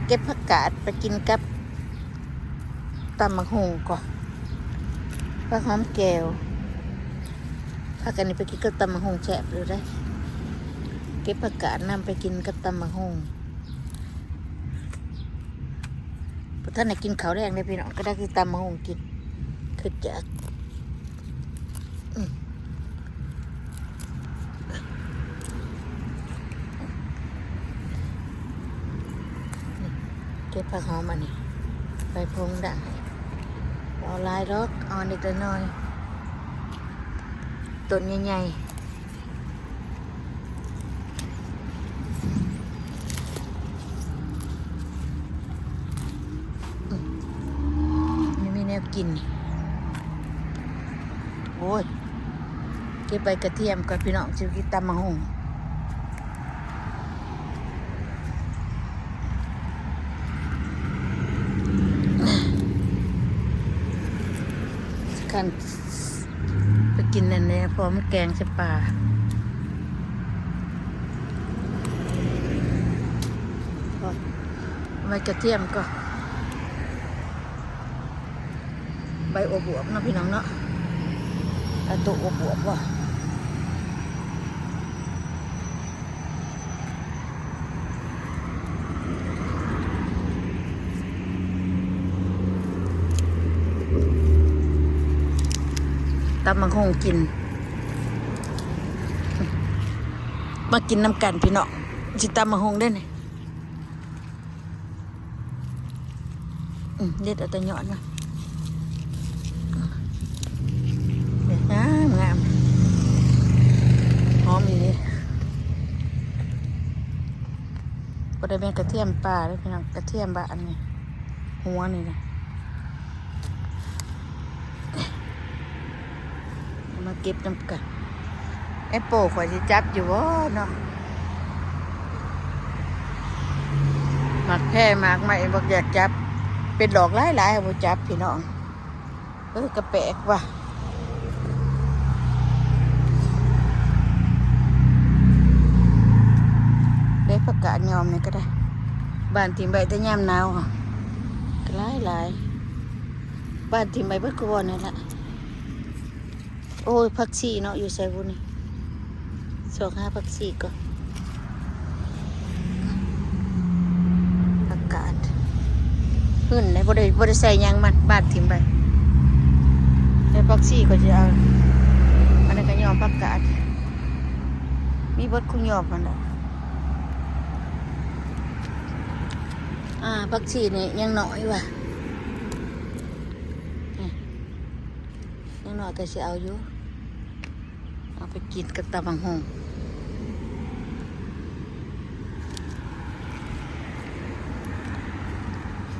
ເກັບຜັກກາດໄປກິນກັບຕຳບັກຫຸ່ງກ່ອນ ຜັກຫອມແກ້ວ ຜັກອັນນີ້ໄປກິນກັບຕຳບັກຫຸ່ງແຊບຢູ່ເດ້. ເກັບຜັກກາດນຳໄປກິນກັບຕຳບັກຫຸ່ງ. ບໍ່ທັນໄດ້ກິນເຂົ້າແລງເດ້ພີ່ນ້ອງ ກໍໄດ້ກິນຕຳບັກຫຸ່ງກິນ ຄຶດຢາກ. ອືມ ເກັບຜັກຫອມອັນນີ້ ໃບໂພງດັງ ບໍ່ເອົາຫຼາຍດອກ ເອົາເລັກໆນ້ອຍໆ ຕົ້ນໃຫຍ່ໆ. ອືມ ຍັງມີແນວກິນ. ໂອ້ຍ ເກັບໃບກະທຽມກ່ອນພີ່ນ້ອງ ຊິກິນຕຳບັກຫຸ່ງ. ຄັນ ໄປກິນນັ້ນແດ່ ເພາະວ່າມັນແກງໃສ່ປາ ໃບກະທຽມກໍ ໃບບົວບວບເນາະພີ່ນ້ອງເນາະ ເອົາໂຕບົວບວບບໍ່. ຕຳບັກຫຸ່ງກິນ ມາກິນນຳກັນພີ່ນ້ອງ ຊິຕຳບັກຫຸ່ງເດ້ນີ້. ອືມ ເດັດເອົາແຕ່ຍອດມາ ງາມໆ ຫອມອີ່ຫຼີ. ບໍ່ໄດ້ແມ່ນກະທຽມປ່າເດ້ພີ່ນ້ອງ ກະທຽມບ້ານນີ້ ຫົວນີ້ນະ. ມາເກັບນຳກັນ ແອັບໂປຂ້ອຍຊິຈັບຢູ່ບໍ່ເນາະ ໝາກແພໝາກໄມ້ບໍ່ຢາກຈັບ ເປັນດອກຫຼາຍໆ ບໍ່ຈັບພີ່ນ້ອງ. ເອີ ກະແປກວ່າ ໄດ້ຜັກກາດຍອມນີ້ກໍໄດ້ ບ້ານຖິ້ມໄວ້ແຕ່ຍາມໜາວ ກໍຫຼາຍໆ ບ້ານຖິ້ມໄວ້ເບິດຄືບ່ອນນັ້ນລະ. ໂອ້ຍ ຜັກຊີເນາະ ຢູ່ໃສບຸນີ້ ຊອກຫາຜັກຊີກ່ອນ. ຜັກກາດ ຫຶ້ນໄດ໋ ບໍ່ໄດ້ ບໍ່ໄດ້ໃສ່ຫຍັງມັນ ບາດຖິ້ມໄປ. ແຕ່ຜັກຊີຂ້ອຍຊິເອົາ ອັນນັ້ນກໍຍອມ ຜັກກາດ ມີເບິດຄູ່ຍອມຫັ້ນແຫຼະ. ອ່າ ຜັກຊີນີ້ຍັງນ້ອຍວ່າ ຍັງນ້ອຍກໍຊິເອົາຢູ່ ເອົາໄປກິນກັບຕຳບັກຫຸ່ງ.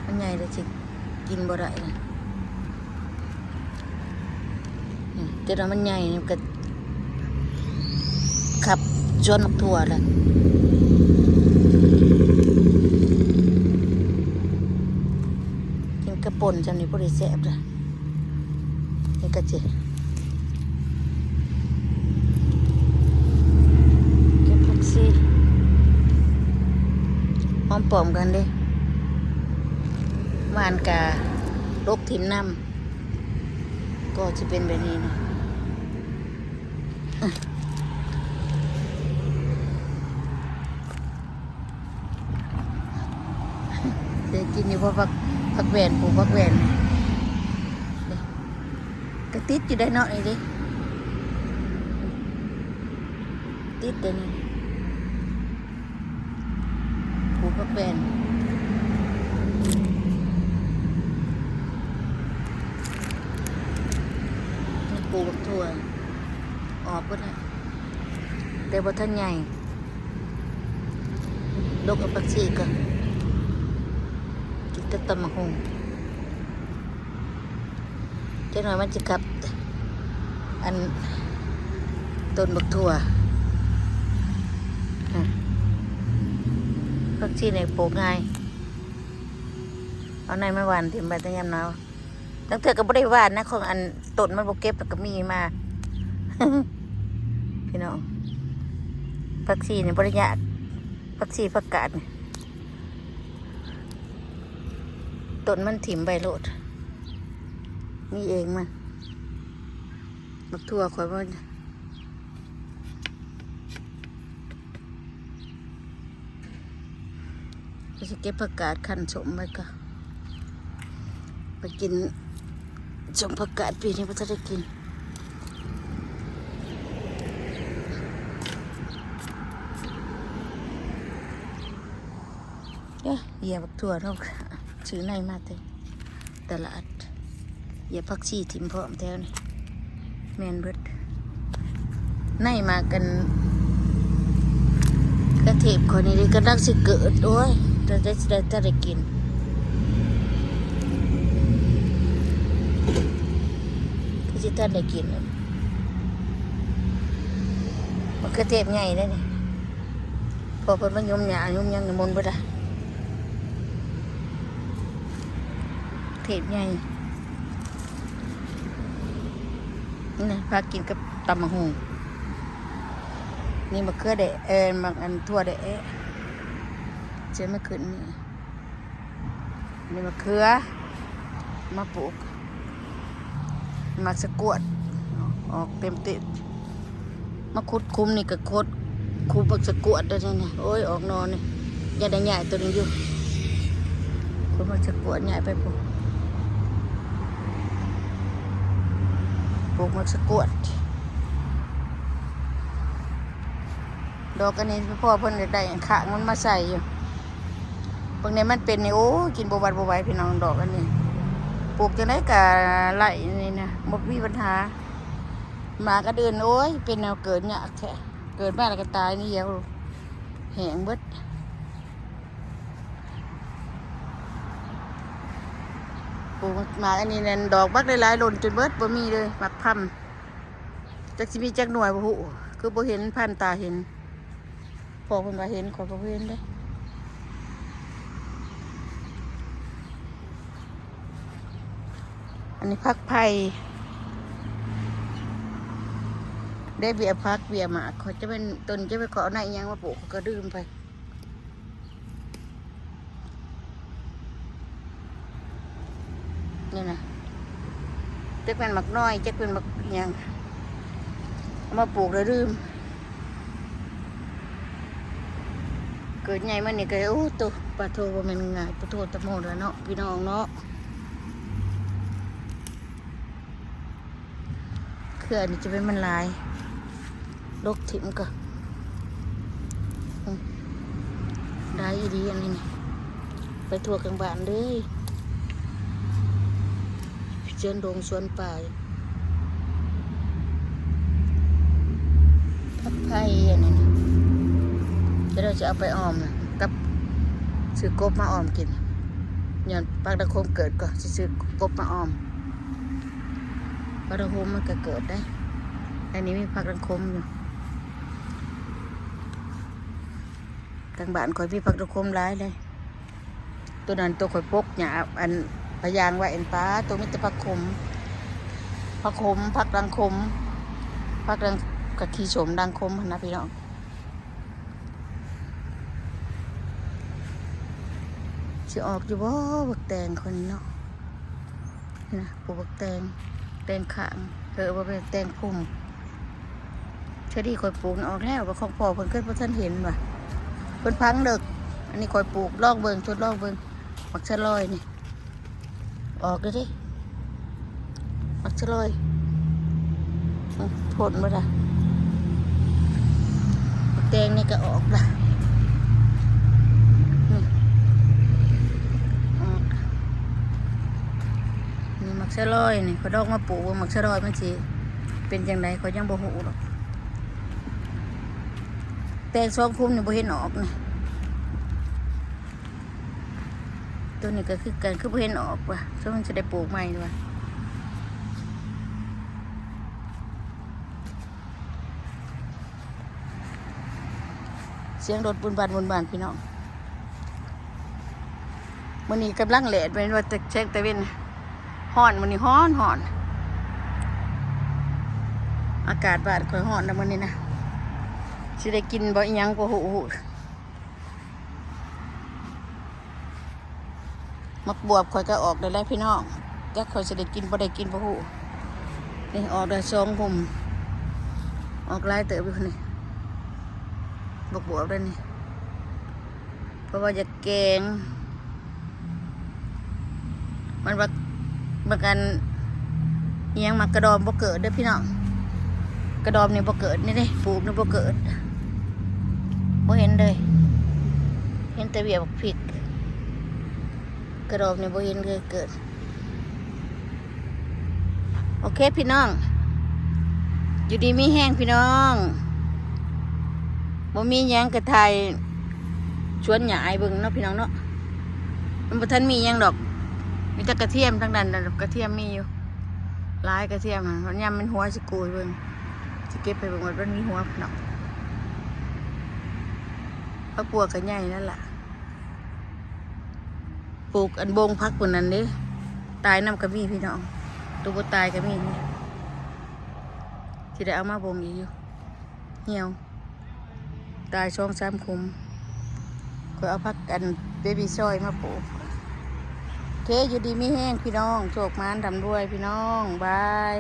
ມັນໃຫຍ່ແລ້ວຊິກິນບໍ່ໄດ້ນະ ນີ້ ແຕ່ວ່າມັນໃຫຍ່ນີ້ກໍຂັບສວນໝາກຖົ່ວແຫຼະ ກິນກັບປົ່ນຊ່ຳນີ້ພໍດີແຊບເດ້. ນີ້ກໍຊິເກັບຜັກຊີ ຫອມປ້ອມກັນເດ້ ຫວ່ານກະດົກຖິ້ມນຳ ກໍຊິເປັນແບບນີ້ນະ. ໄດ້ກິນຢູ່ບໍ່ ຜັກ ຜັກແວ່ນ ປູກຜັກແວ່ນ ກະຕິດຢູ່ໄດ໋ເນາະ ນີ້ເດ້ ຕິດເດ້ນີ້ ປູກຜັກແວ່ນ ປູກຖົ່ວ ອອກເບິດແລ້ວ ແຕ່ບໍ່ທັນໃຫຍ່. ດົກເອົາຜັກຊີກ່ອນ ກິນກັບຕຳບັກຫຸ່ງ ຈັກໜ້ອຍມັນຊິກັບ ອັນ ຕົ້ນບັກຖົ່ວ ອາ ຜັກຊີນີ້ປູກງ່າຍ ເອົາໃນມາຫວ່ານຖິ້ມໄວ້ແຕ່ຍາມໜາວ. ລາງເທື່ອກໍບໍ່ໄດ້ຫວ່ານນະ ຂອງອັນຕົ້ນມັນບໍ່ເກັບ ແລ້ວກໍມີມາ ພີ່ນ້ອງ ຜັກຊີນີ້ບໍ່ໄດ້ຍາກ ຜັກຊີຜັກກາດນີ້ ຕົ້ນມັນຖິ້ມໄປໂລດ ມີເອງມັນ. ບັກຖົ່ວຂ້ອຍບໍ່ ກໍຊິເກັບຜັກກາດຄັ້ນສົ້ມໄວ້ກ່ອນ ໄປກິນສົ້ມຜັກກາດ. ປີນີ້ບໍ່ທັນໄດ້ກິນ. ເອີ ຢຽບບັກຖົ່ວເນາະ ຊື້ໃນມາແຕ່ຕະຫຼາດ. ຢຽບຜັກຊີຖິ້ມພ້ອມແຖວນີ້ ແມ່ນເບິດ. ໃນໝາກອັນກະເທບຂ້ອຍນີ້ເດ້ ກຳລັງຊິເກີດ. ໂອ້ຍ ແຕ່ ແຕ່ ແຕ່ ແຕ່ໄດ້ກິນ ຄືຊິທັນໄດ້ກິນ. ບັກເຂືອເທບໃຫຍ່ເດ້ນີ້ ພໍເພິ່ນມາຍົມຫຍ້າຍົມຫຍັງນີ້ໝົນເບິດລະ. ເທບໃຫຍ່ນີ້ນະ ພາກິນກັບຕຳບັກຫຸ່ງ. ນີ້ບັກເຂືອແດະ ເອີ ບັກອັນຖົ່ວແດະ ເຈມາຂຶ້ນນີ້. ນີ້ມະເຂືອ ມາປູກ ໝາກສະກວດ ອອກເຕັມເຕັມ. ມາຂຸດຂຸມນີ້ກໍຂຸດຂຸມໝາກສະກວດໄດ້ນີ້. ໂອ້ຍ ອອກໜໍ່ນີ້ ຢາກໄດ້ຍ້າຍຕົວໜຶ່ງຢູ່. ຂຸດໝາກສະກວດຍ້າຍໄປປູກ ປູກໝາກສະກວດ. ດອກອັນນີ້ພໍ່ເພິ່ນຢາກໄດ້ຂ້າງມັນມາໃສ່ຢູ່. ເບິ່ງແດ່ມັນເປັນນີ້ ໂອ້ຍ ກິນບໍ່ຫວັດບໍ່ໄຫວພີ່ນ້ອງ. ດອກອັນນີ້ ປູກຈັ່ງໃດກໍໄລ່ນີ້ນະ ບໍ່ມີບັນຫາ. ໝາກອັນອື່ນ ໂອ້ຍ ເປັນແນວເກີດຍາກແທ້ ເກີດມາແລ້ວກໍຕາຍນີ້ດຽວ ແຫ້ງເບິດ. ປູກໝາກອັນນີ້ນັ້ນ ດອກບັກຫຼາຍໆ ຫຼົ່ນຈົນເບິດ ບໍ່ມີເລີຍ. ໝາກພຳ ຈັກຊິມີຈັກໜ່ວຍບໍ່ຮູ້ ຄືບໍ່ເຫັນຜ່ານຕາເຫັນ. ພໍ່ເພິ່ນວ່າເຫັນ ຂ້ອຍກໍບໍ່ເຫັນເດ້. ອັນນີ້ຜັກໄຜ່ ໄດ້ເບ້ຍຜັກເບ້ຍໝາກ ຂ້ອຍຈະແມ່ນ ຕົນຈະໄປຂໍເອົາໃນອີ່ຫຍັງມາປູກ ຂ້ອຍກໍລືມໄປ. ນີ້ນະ ຈັກແມ່ນໝາກນ້ອຍ ຈັກແມ່ນໝາກຫຍັງ ເອົາມາປູກແລ້ວລືມ. ເກີດໃຫຍ່ມານີ້ກໍ ໂອ້ໂຕ ປາໂທ ບໍ່ແມ່ນງ່າຍ ປາໂທຕະໂມດລະເນາະ ພີ່ນ້ອງເນາະ. ເຄືອອັນນີ້ຈະເປັນມັນຫຼາຍ ລົກຖິ້ມກໍ ອືມ ຫຼາຍອີ່ຫຼີອັນນີ້ ໄປທົ່ວກາງບ້ານເລີຍ ສວນດົງສວນປ່າ. ຜັກໄຜ່ອັນນັ້ນ ຈະໄດ້ ຈະເອົາໄປອອມນະ ກັບ ຊື້ກົບມາອອມກິນ ຍ້ອນຜັກດັງຄົມເກີດ ກໍຊິຊື້ກົບມາອອມ. ຜັກດັງຄົມມັນກໍເກີດໄດ໋ ອັນນີ້ມີຜັກດັງຄົມຢູ່. ທາງບ້ານຂ້ອຍມີຜັກດັງຄົມຫຼາຍເລີຍ. ໂຕນັ້ນໂຕຂ້ອຍປົກຫຍ້າ ອັນ ພະຍາງໄວ້ ອັນ ປາໂຕ ມີແຕ່ຜັກຂົມ ຜັກຂົມ ຜັກດັງຂົມ ຜັກດັງ ກະຂີ້ສົ້ມດັງຂົມຫັ້ນນະພີ່ນ້ອງ. ຊິອອກຢູ່ບໍ່ບັກແຕງຂ້ອຍນີ້ເນາະ? ນະ ປູກບັກແຕງ ແຕງຂ້າງ ເອີ ບໍ່ແມ່ນ ແຕງພຸ່ມ. ເທື່ອທີ່ຂ້ອຍປູກນະ ອອກແລ້ວ ວ່າຂອງພໍ່ເພິ່ນ ເກີດບໍ່ທັນເຫັນວ່າ ເພິ່ນຝັງເລິກ. ອັນນີ້ຂ້ອຍປູກລອງເບິ່ງ ທົດລອງເບິ່ງ ໝາກສະລອຍນີ້ ອອກແລ້ວເດ້ ໝາກສະລອຍ. ອືມ ພົ້ນບໍ່ລະ? ໝາກແຕງນີ້ກໍອອກລະ ອືມ ອອກ. ນີ້ໝາກສະລອຍນີ້ ຂ້ອຍດອກມາປູກວ່າໝາກສະລອຍມັນຊິເປັນຈັ່ງໃດ ຂ້ອຍຍັງບໍ່ຮູ້ດອກ. ແຕງສອງຄຸມນີ້ບໍ່ເຫັນອອກນະ. ໂຕນີ້ກໍຄືກັນ ຄືບໍ່ເຫັນອອກວ່າ ສົງໄສຊິໄດ້ປູກໃໝ່ວ່າ. ສຽງລົດບຸ້ນບ້ານບຸ້ນບ້ານ ພີ່ນ້ອງ. ມື້ນີ້ກຳລັງແດດ ແມ່ນວ່າແຕ່ແສງຕາເວັນ ຮ້ອນ ມື້ນີ້ຮ້ອນ ຮ້ອນ. ອາກາດບ້ານຂ້ອຍຮ້ອນນະມື້ນີ້ນະ. ຊິໄດ້ກິນບໍ່ ອີ່ຫຍັງບໍ່ຮູ້. ໝາກບວບຂ້ອຍກໍອອກໄດ້ແລ້ວພີ່ນ້ອງ ຈັກຂ້ອຍຊິໄດ້ກິນບໍ່ໄດ້ກິນບໍ່ຮູ້. ນີ້ອອກໄດ້ສອງຮຸ່ມ ອອກຫຼາຍເຕີບຢູ່ນີ້ ໝາກບວບໄດ້ນີ້ ເພາະວ່າຢາກແກງ. ມັນວ່າ ບັກອັນ ອີຫຍັງ ໝາກກະດອມບໍ່ເກີດເດີ້ພີ່ນ້ອງ ກະດອມນີ້ບໍ່ເກີດ ນີ້ເດ້ ປູກນີ້ບໍ່ເກີດ ບໍ່ເຫັນເລີຍ ເຫັນແຕ່ເບ້ຍບັກພິກ ກະດອມນີ້ບໍ່ເຫັນເລີຍເກີດ. ໂອເຄພີ່ນ້ອງ ຢູ່ດີມີແຮງພີ່ນ້ອງ ບໍ່ມີຫຍັງກໍຖ່າຍສວນຫຍ້າໃຫ້ເບິ່ງເນາະພີ່ນ້ອງເນາະ ມັນບໍ່ທັນມີຫຍັງດອກ ມີແຕ່ກະທຽມ ທາງດ້ານນັ້ນກະທຽມມີຢູ່ ຫຼາຍກະທຽມ ຍາມມັນຫົວຊິໂກຍເບິ່ງ ຊິເກັບໃຫ້ເບິ່ງວ່າມັນມີຫົວພີ່ນ້ອງ. ຜັກບົວກໍໃຫຍ່ນັ້ນລະ ປູກອັນບົງຜັກພຸ້ນນັ້ນເດ້ ຕາຍນຳກໍມີພີ່ນ້ອງ ໂຕບໍ່ຕາຍກໍມີ ຊິໄດ້ເອົາມາບົງອີກຢູ່ ຫ່ຽວ ຕາຍສອງສາມຂຸມ ຂ້ອຍເອົາຜັກອັນເບບີຊອຍມາປູກ. ໂອເຄ ຢູ່ດີມີແຮງພີ່ນ້ອງ ໂຊກໝານຮ່ຳລວຍພີ່ນ້ອງ ບາຍ.